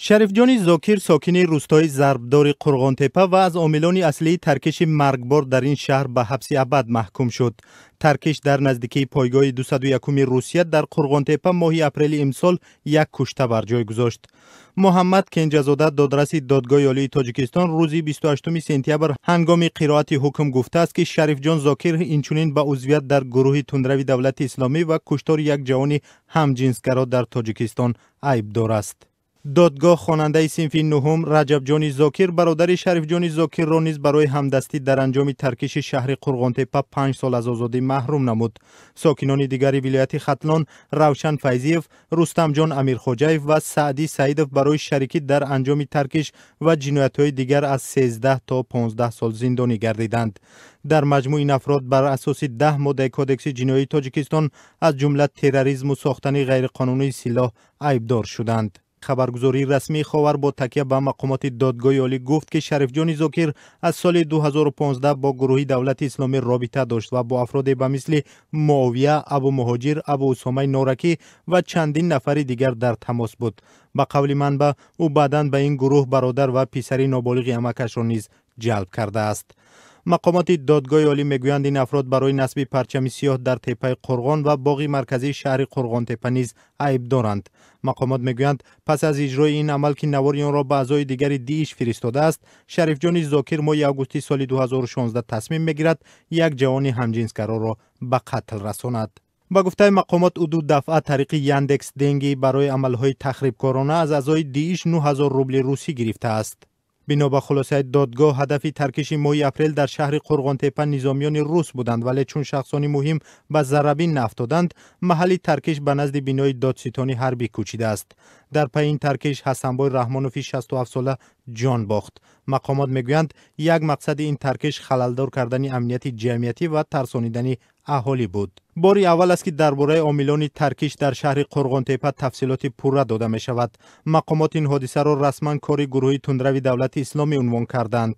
Шарифҷони Зокир сокини рустои Зарбдори Қурғонтепа ва аз омилони аслии таркиши маргбор дар ин шаҳр ба ҳабси абад маҳкум шуд. Таркиш дар наздикии пойгоҳи 201-уми Русия дар Қурғонтепа моҳи апрели имсол як кушта бар ҷой гузошт. Муҳаммад Кенҷазода, додраси Додгоҳи Олии Тоҷикистон, рӯзи 28 сентябр ҳангоми қироати ҳукм гуфтааст, ки Шарифҷон Зокир инчунин ба узвият дар гурӯҳи тундрави Давлати Исломӣ ва куштори як ҷавони ҳамҷинсгаро дар Тоҷикистон айбдор аст. Додгоҳ хонандаи синфи нуҳум Раҷабҷони Зокир, бародари Шарифҷони Зокирро низ барои ҳамдастӣ дар анҷоми таркиши шаҳри Қурғонтепа 5 сол аз озодӣ маҳрум намуд. Сокинони дигари вилояти Хатлон Равшан Файзиев, Рустамҷон Амирхоҷаев ва Саъдӣ Саидов барои шарикӣ дар анҷоми таркиш ва ҷиноятҳои дигар аз 13 то 15 сол зиндонӣ гардиданд. Дар маҷмӯъ ин афрод бар асоси 10 моддаи Кодекси ҷиноии Тоҷикистон, аз ҷумла терроризму сохтани ғайриқонунии силоҳ, айбдор шуданд. Хабаргузории расмии Ховар бо такя ба мақомоти Додгоҳи Олӣ гуфт, ки Шарифҷони Зокир аз соли 2015 бо гурӯҳи Давлати Исломӣ робита дошт ва бо афроде ба мисли Муовия, Абу Муҳоҷир, Абу Усомаи Норакӣ ва чандин нафари дигар дар тамос буд. Ба қавли манбаъ, ӯ баъдан ба ин гурӯҳ бародар ва писари ноболиғи амакашро низ ҷалб кардааст. Мақомоти Додгоҳи Олӣ мегӯянд, ин афрод барои насби парчами сиёҳ дар теппаи Қурғон ва боғи марказии шаҳри Қурғонтеппа низ айб доранд. Мақомот мегӯянд, пас аз иҷрои ин амал, ки навори онро ба аъзои дигари ДИИШ фиристодааст, Шарифҷони Зокир моҳи августи соли 2016 тасмим мегирад як ҷавони ҳамҷинсгароро ба қатл расонад. Ба гуфтаи мақомот, ӯ ду дафъа тариқи Яндекс Деньги барои амалҳои тахрибкорона аз аъзои ДИИШ 9000 рубли русӣ гирифтааст. Бино ба хулосаи додгоҳ, ҳадафи таркиши моҳи апрел дар шаҳри Қурғонтеппа низомиёни рус буданд, вале чун шахсони муҳим ба заррабин наафтоданд, маҳалли таркиш ба назди бинои додситони ҳарбӣ кӯчидааст. Дар пайи ин таркиш Ҳасанбой Раҳмонови 67сола ҷон бохт. Мақомот мегӯянд, як мақсади ин таркиш халалдор кардани амнияти ҷамъиятӣ ва тарсонидани аҳолӣ буд. Бори аввал аст, ки дар бораи омилони таркиш дар шаҳри Қурғонтеппа тафсилоти пурра дода мешавад. Мақомот ин ҳодисаро расман кори гурӯҳи тундрави Давлати Исломӣ унвон карданд.